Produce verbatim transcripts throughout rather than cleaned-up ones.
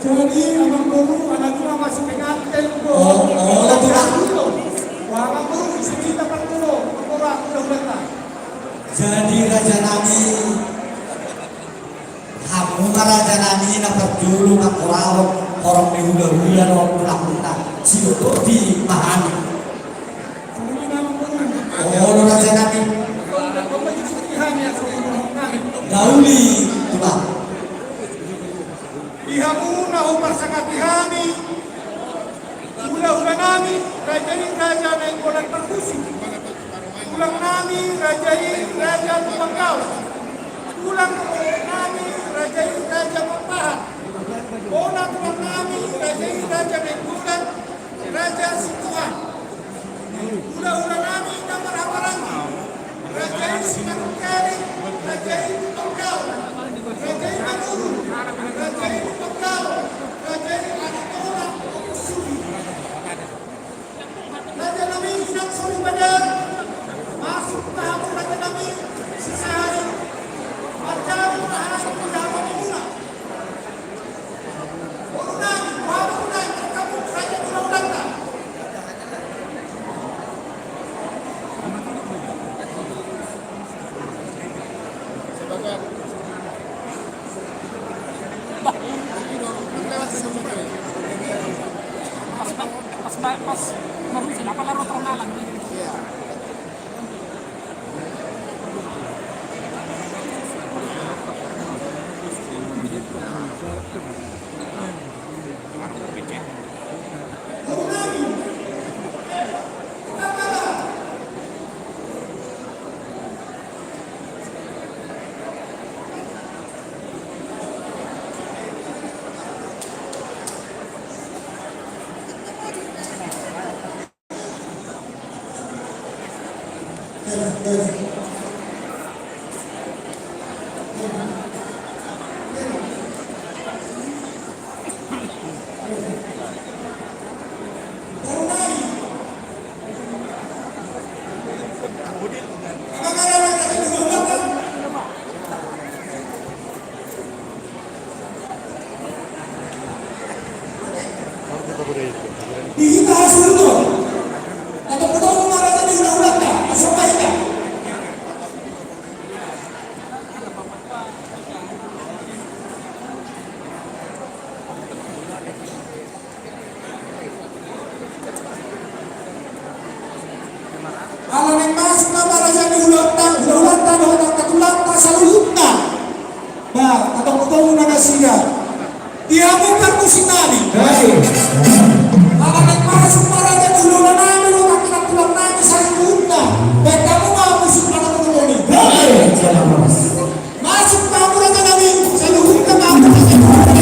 Jadi, amangboru, ala nunga masuk pengantin, bo. Oh, oh, tulang. Wah, amangboru, isi kita partulo, amangboru, aku udah udah. Jadi, raja nami, hamu ma raja nami na parjolo mangkorahon horong ni hulahula dohot tulangmuna, sidohot di bahan. Olo, raja nami. Dauli, tulang. Di hamu na huparsangapi hami, hulahula nami, raja i Raja Nainggolan Parhusip. Tulang nami, raja i Raja Lumban Gaol. Tulang nami, raja i Raja Pakpahan. Bona tulang nami, raja i Raja Nainggolan, Raja Situan. Hulahula nami na marhahamaranggi, raja i Simanungkalit, raja i Lumban Gaol, raja i Manurung, raja i Lumban Gaol, raja i Anak Tona, Ompung Sugi. Raja nami, inang soripada, masuk ma hamu raja nami, sisahari, marjabu ma hamu di hamu muna. Pas, pas, pas, pas, pas, pas, Di hita hasurdo. Atau kau mau marah tadi ulang-ulang, tak? Masuk baik, tak? Ala naeng masuk ma raja ni hulahulanta, hulahulanta dohot angka tulanta saluhutna. Ba, antong tolu na nasida. Di hamu parmusik nami. Baik. Ala naeng masuk ma raja ni hulahula nami dohot angka tulang nami saluhutna. Baen hamu ma musik na mangolu nami. Baik. Masuk ma hamu raja nami, saluhutna ma hamu raja nami.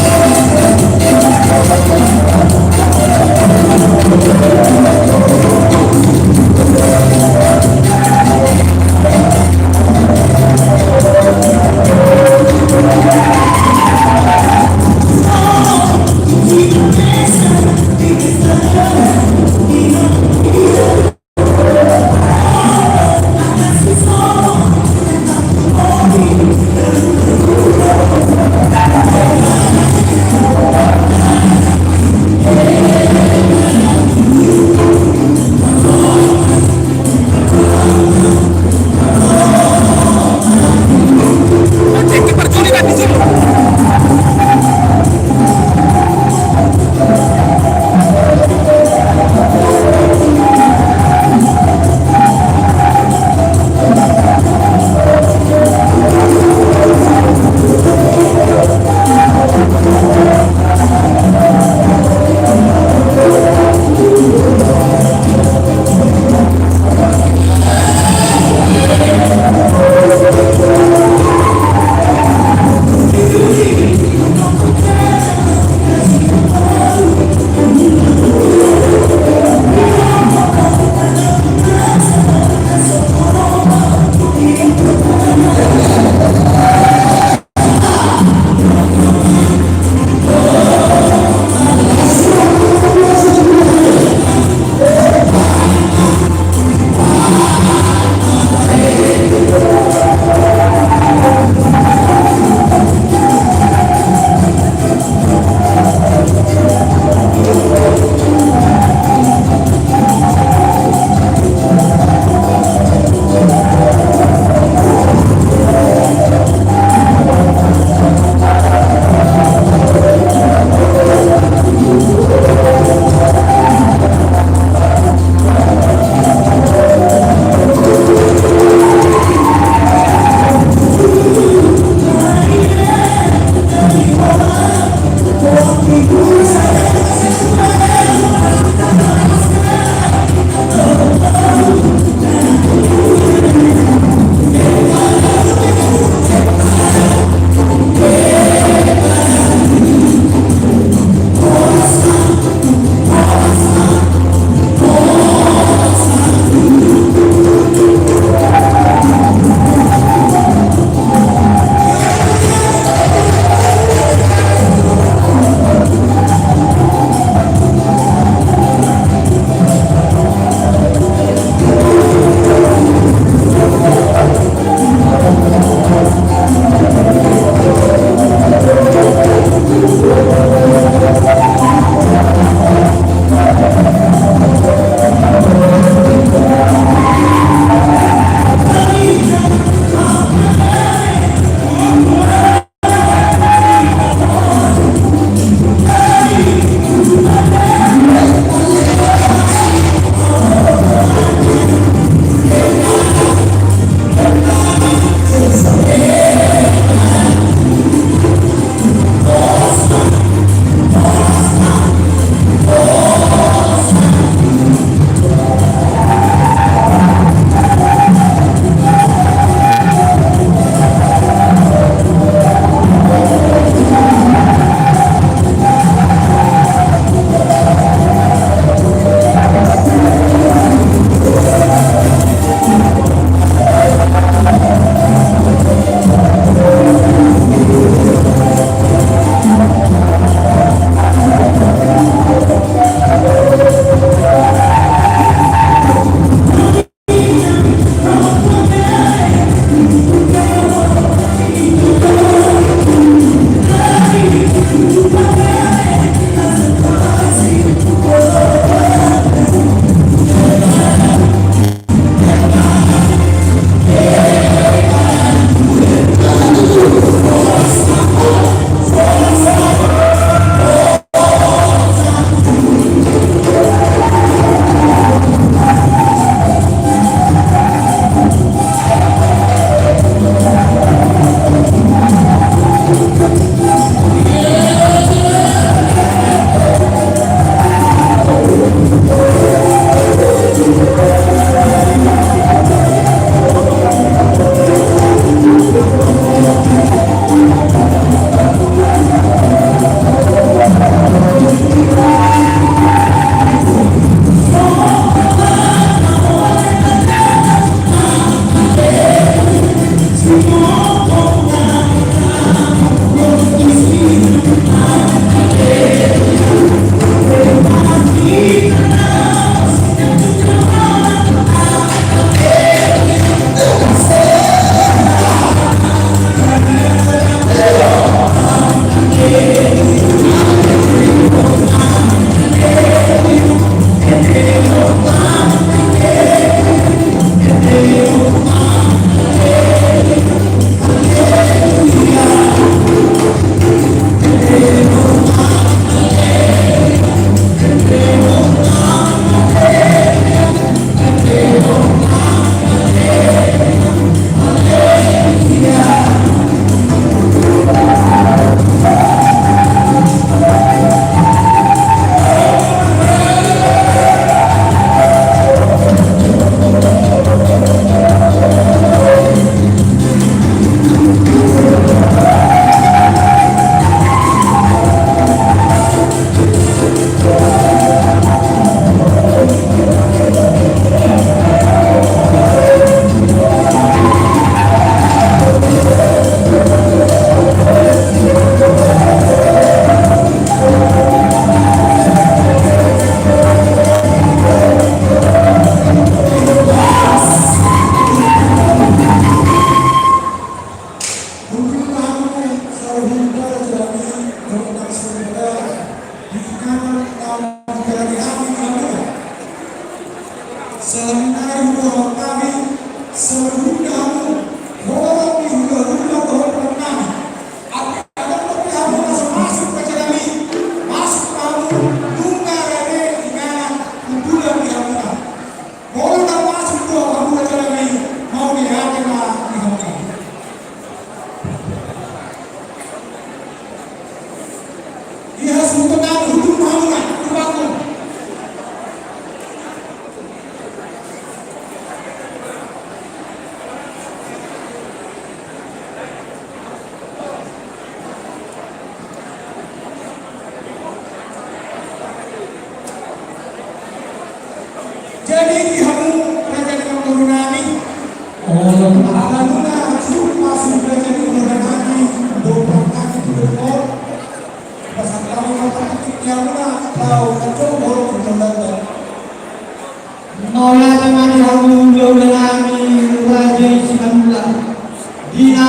Di na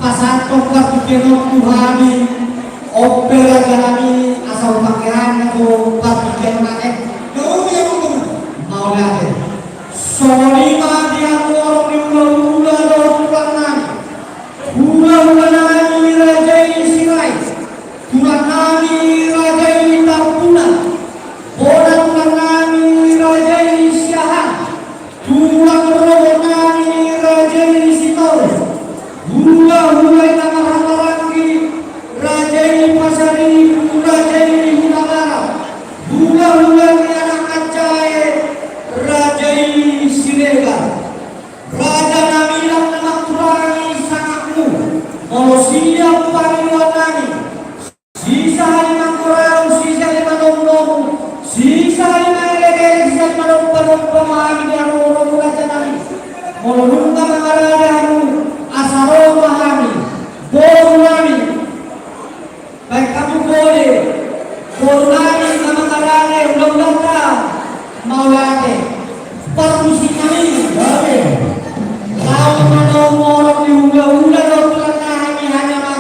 pasahathon partingkian on tu hami, on pe raja nami, asa hupangke hami tu partingkian on, eh. Naung ia mangkon. Mauliate. Songon i ma di hamu horong ni hulahula dohot tulang nami. Hulahula nami raja i Sirait. Tulang nami raja i Tampunan. Bona tulang nami raja i Siahaan. Tulang roha nami raja i Sitorus. Hulahula i na marhaha maranggi raja i Pasaribu, raja i Hutabarat. Hulahula ni anak Anjae raja i Siregar. Raja nami, ndang na mangkurangi sangapmu. Molo siap pangidoan nami, sisahali mangkorahon, sisahali manomunomu, sisahali mangelek-elek, sisahali manompa-nompa ma hami di hamu horong raja nami. Molo nunga mangarade hamu, asa ro ma hami, boru nami. Baen hamu gole, boru nami na mangarade hulahulanta. Mauliate. Parmusik nami. Mauliate. Laho ma naung horong ni hulahula dohot tulang nami, hanya ma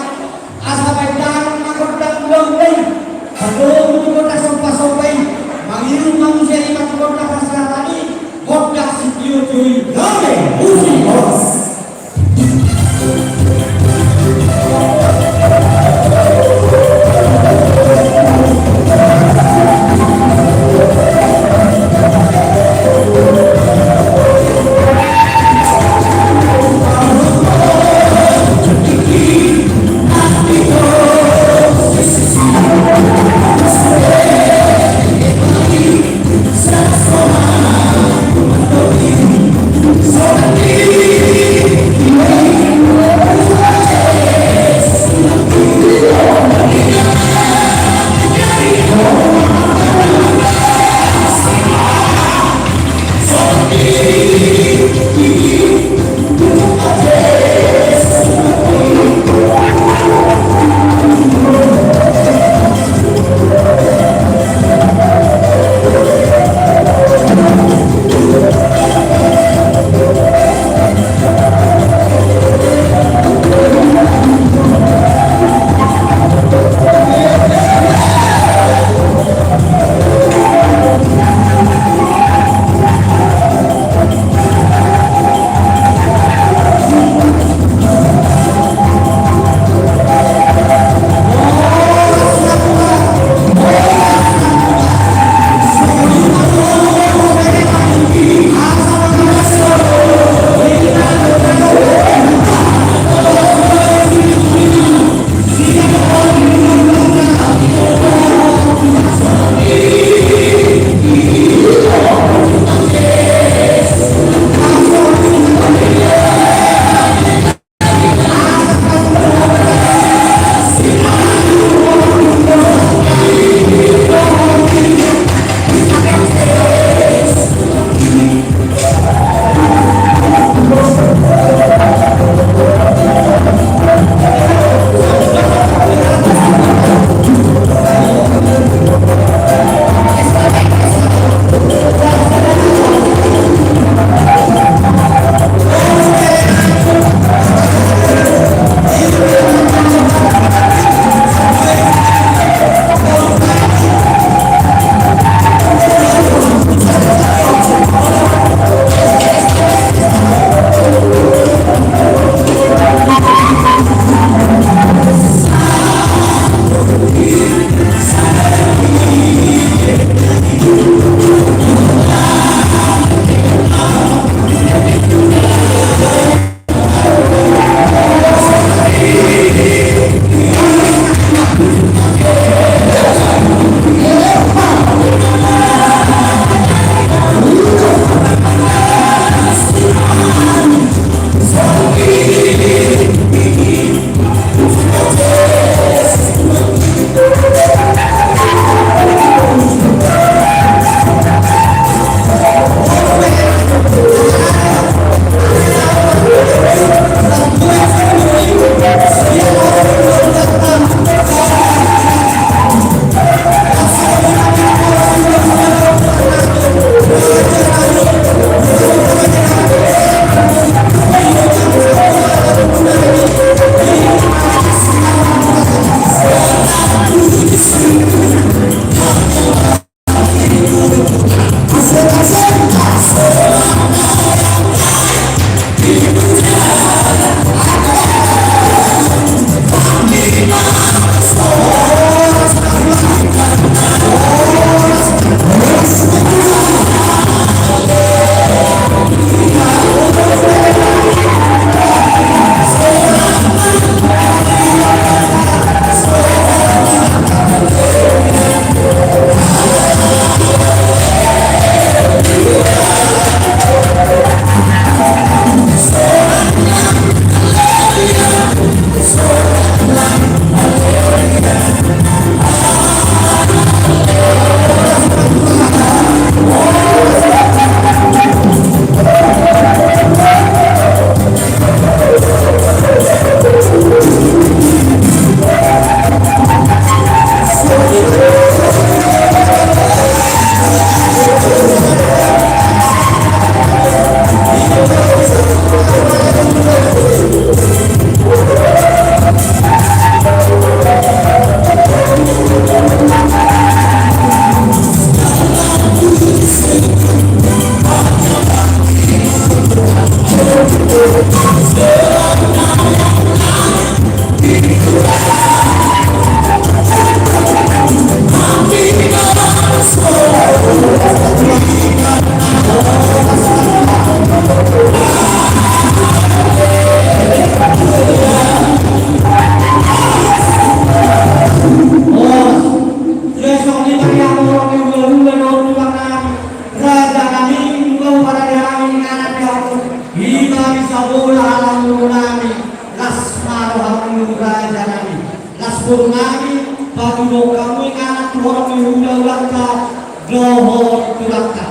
Nami, patuduhon hamu inganan tu horong ni hulahulanta dohot tulangta.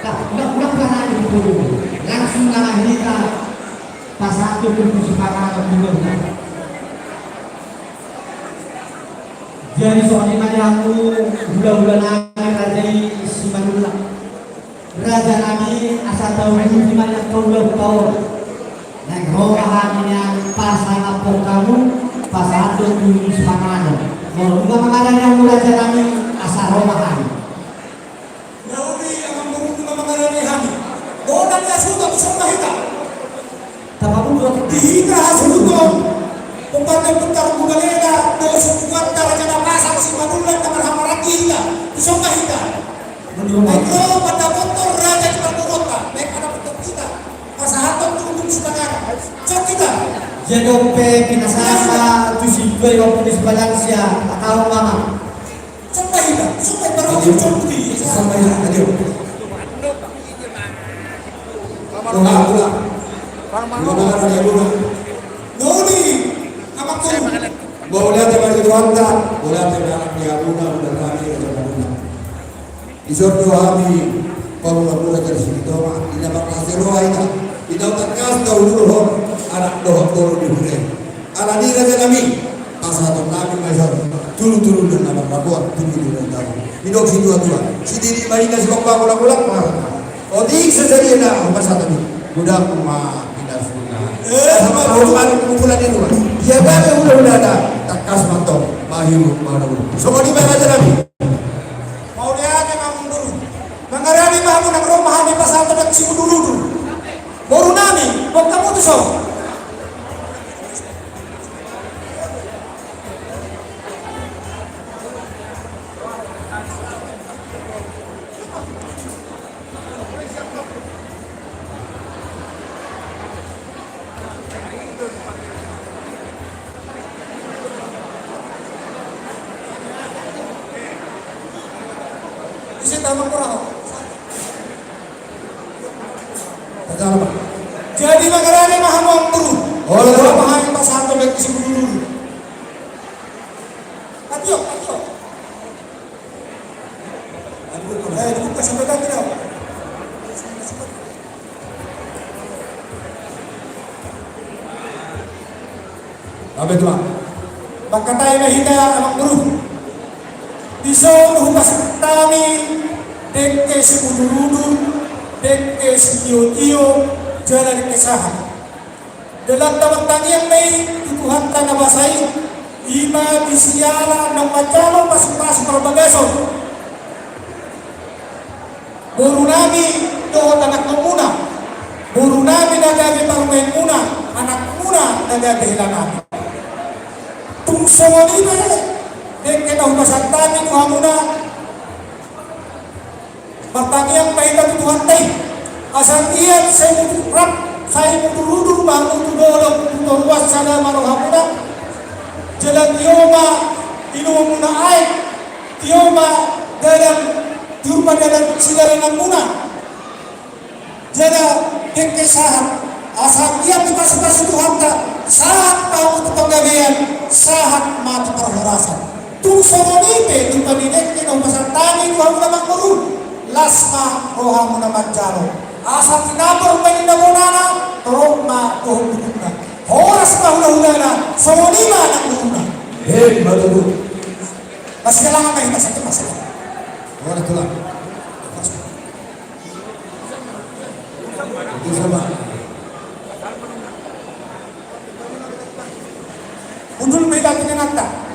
Nah, ulang, ulang, ulang nami tu hulahula. Langsung nama hita pasahat tu hulahula. Jadi songon i ma di hamu hulahula nami raja i Simanullang. Raja nami, asa tauduti ma nian paula-ula on. Naeng ro ma hami nian pasangaphon hamu, pasahathon tu sipanganon. Molo nunga mangalani hamu raja nami, asa ro ma hami. Nauli amang boru nunga mangalani hami. Bona ni hasuhuton, songon hita. Tapabuat di hita hasuhuton. Pembantu putar bubalena, dohot sukuanta raja na pasahat Simanullang na marhahamaranggi hita. Songon hita. Naeng ro pandapothon raja di parboruonta, naeng pandapothon hita. Pasahathon tu huhut sipanganon. Songon hita. Ia dope pinasahat tu si dua i ompung ni si Balansia, atau mama. Songon hita, songon hita, baru songon hita. Songon hita, adio. Mama, mama, mama. Mama, mama, mama. Nuni, apa tu? Mauliate ma di Tuhanta, mauliate ma di Amanta, mauliate ma di Amanta. Dison do hami paula-ula jala sitongkin, inna marlas ni roha hita, inna tangkas na hundul hon anak dohot boru di huria i. Alani i raja nami, pasahaton nami ma dison, tulu-tulu na marlaboan, tulu-tulu na tabo. Didok situa-tua, sididi ma inna, sihompa ma golanggolang. Otik sadia na hupasahat i, godang ma pinasuna. Eh, sama, sama, sama. Kumpulan i dua. Ia gabe hulahulana, tangkas ma antong, mahiru, mahiru. Songon i ma raja nami. Mauliate ma amang boru. Mangarani ma hamu, naeng ro ma hami pasahathon aek simudur-udur. Boru nami, boan hamu tuson. Ise tamu kurang? Jadi mangarani ma hamu amang boru. Olo, olo. Pasahathon aek simudur-udur. Ayo, ayo. Mangkatai ma hita amang boru. Dison hupasahat hami dengke simudur-udur, dengke sitio-tio, jala dengke sahat. Dalanta martangiang ma i tu Tuhanta na basa i, i ma di siala naung manjalo pasu-pasu parbagason. Boru nami dohot anakkonmuna, boru nami na gabe parumaenmuna, anakmuna na gabe hela nami. Tung songon i ma dengke na hupasahat hami tu hamuna. Martangiang ma hita tu Tuhanta i, asa ia sai mudur rap, sai mudur-udur ma hamu tu dolok, tu toruan sada ma rohamuna. Jala tio ma inumonmuna aek, tio ma dalan, tio ma dalan sidalananmuna. Jala dengke sahat, asa ia dipasu-pasu Tuhanta, sahat ma hamu tu panggabean, sahat ma tu parhorasan. Tung songon i pe, tung paninek ni na hupasahat hami tu hamuna amang boru, las ma rohamuna manjalo. Asa tinapor ma ninna bonana, torop ma dohot bulungna. Horas ma hula-hulana, songon i ma anak boruna. He, ma tutu. Masihalangan ma hita, sakit masihalangan. Horas tulang. Horas. Hundul ma hita tu inanta.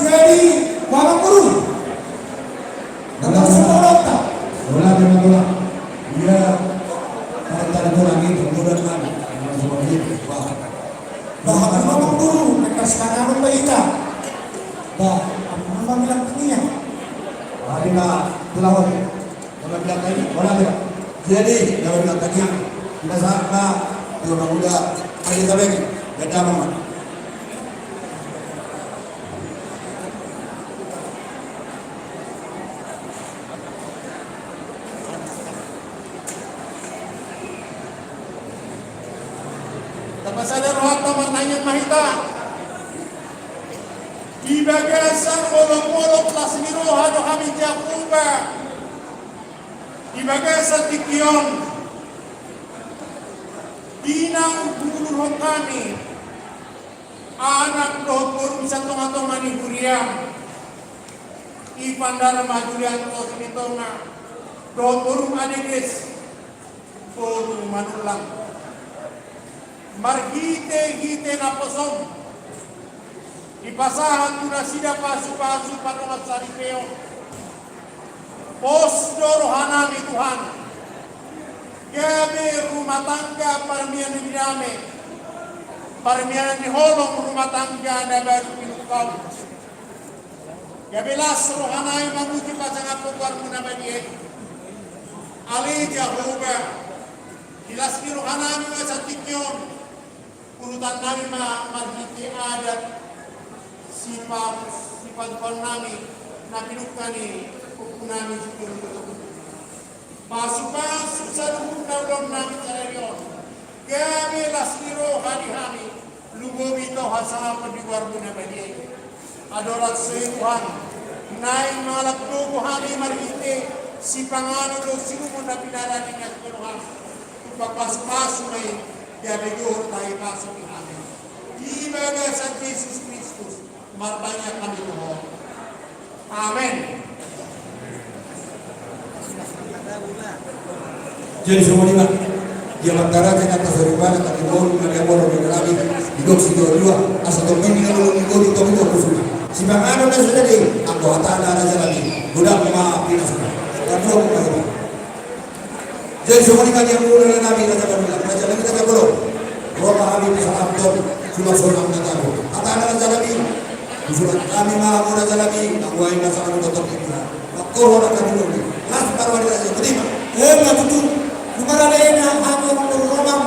Jadi, amang boru. Bola, bola, bola. Ia, pada bola gitu, bola mana? Bola gitu. Wah. Bah, amang boru, mereka sekarang apa kita? Bah, amang bilang begini ya. Hari na, bola, bola. Bola bilang tadi, bola, bola. Jadi, dalam kata dia, kita sama, dia orang muda, ada kita bagi, ada apa? Tapasada rohanta martangiang ma hita. Di bagasan olopolop las ni roha do hami Jahowa. Di bagasan tingki on, di na huuduthon hami anak dohot boru sian tongatonga ni huriam. Ivan Dharma Julianto Silitonga dohot boru Adeges, boru Manullang. Marhitehite naposom dipasahat tu nasida pasupasu pardongansaripeon. Pos do rohanami Tuhan, gabe rumah tangga parmianan ni dame, parmianan ni holong rumah tangga na baru pinungkaon. Gabe las rohanami mamuji pasangaphon goarmu na badia i. Ale Jahowa, di las ni rohanami ma satingki on, urutannami ma marhite adat sipa-, sipatupaonnami na pinungka ni ompunami Sipirun Gotong. Pasupasu saluhutna ulaonnami sadari on, gabe las ni roha di hami, lumobi tu hasangapon di goarmu na badia i. Adoran so i Tuhan, naeng mangalap gogo hami marhite sipanganon dohot siinumon na pinarade ni roham. Tumpang pasupasu ma i, gabe gohor tahi pasu di hami. Di bagasan Jesus Kristus martangiang hami tu Ho. Amen. Jadi songon i ma, di amanta raja, inanta soripada, tangki boru, na di amor di nami, didok sijolo jua, asa tong i na molo ni godi tong i tong kusuna. Sipanganon na so jadi, anggo hatana raja nami, godang ma pinasuna. Tangki boru. Jadi songon i ma di amanta raja nami, raja nami, raja nami, raja boru. Ro ma hami pasahathon surat sonang na tabo. Hatana raja nami. Surat hami ma hamu raja nami, na huain na sanga totop i. Mangkorhon angka tulung i. Las ma roha ni raja i. Ima. Ima tutu. Nunga rade na hami amang boru Romang.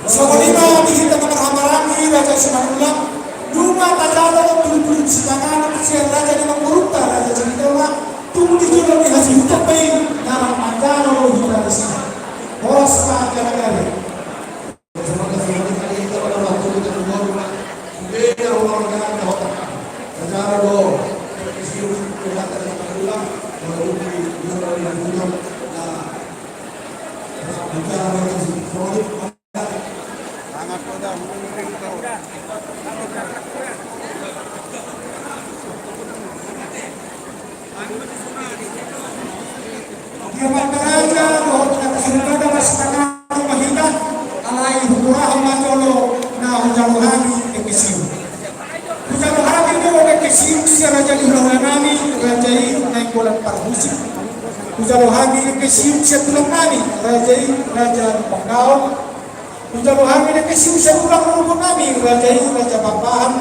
Songon i ma di hita na marhahamaranggi Raja Simanullang. Nunga tajalo tulung-tulung sipanganon sian raja ni amang borunta Raja Silitonga. Tung di jolo ni hasuhuton pe i na manjalo hita disi. Horas ma gabe-gabe. Di amanta raja dohot na soripada, marsipanganon ma hita, alai huhurahon ma jolo na hujalo hami dengke siuk. Hujalo hami do dengke siuk sian raja ni hulahula nami, raja i Nainggolan Parhusip. Hujalo hami dengke siuk sian tulang nami, raja i Raja Lumban Gaol. Hujalo hami dengke siuk sian tulang rorobot nami, raja i Raja Pakpahan.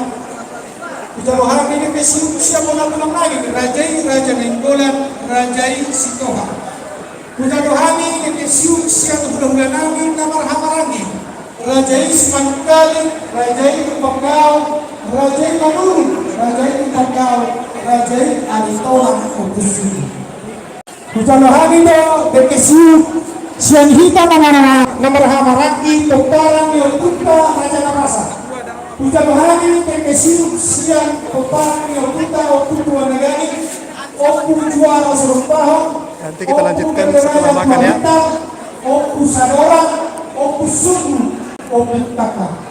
Hujalo hami dengke siuk sian bona tulang nami, raja i Raja Nainggolan, raja i Sitohang. Hujalo hami dengke siuk sian hulahula nami na marhahamaranggi, raja i Simanungkalit, raja i Lumban Gaol, raja i Manurung, raja i Lumban Gaol, raja i Aritonang Ompus i. Hujalo hami do dengke siuk sian hita na marhahamaranggi pomparan ni ompunta Raja Napasa. Hujalo hami dengke siuk sian pomparan ni ompunta Ompu Tuan Nagari, Ompu Juara Sirumpahon, Ompu Raja Tuan Bintang, Ompu Sadorang, Ompu Sunggu, Ompu Taka.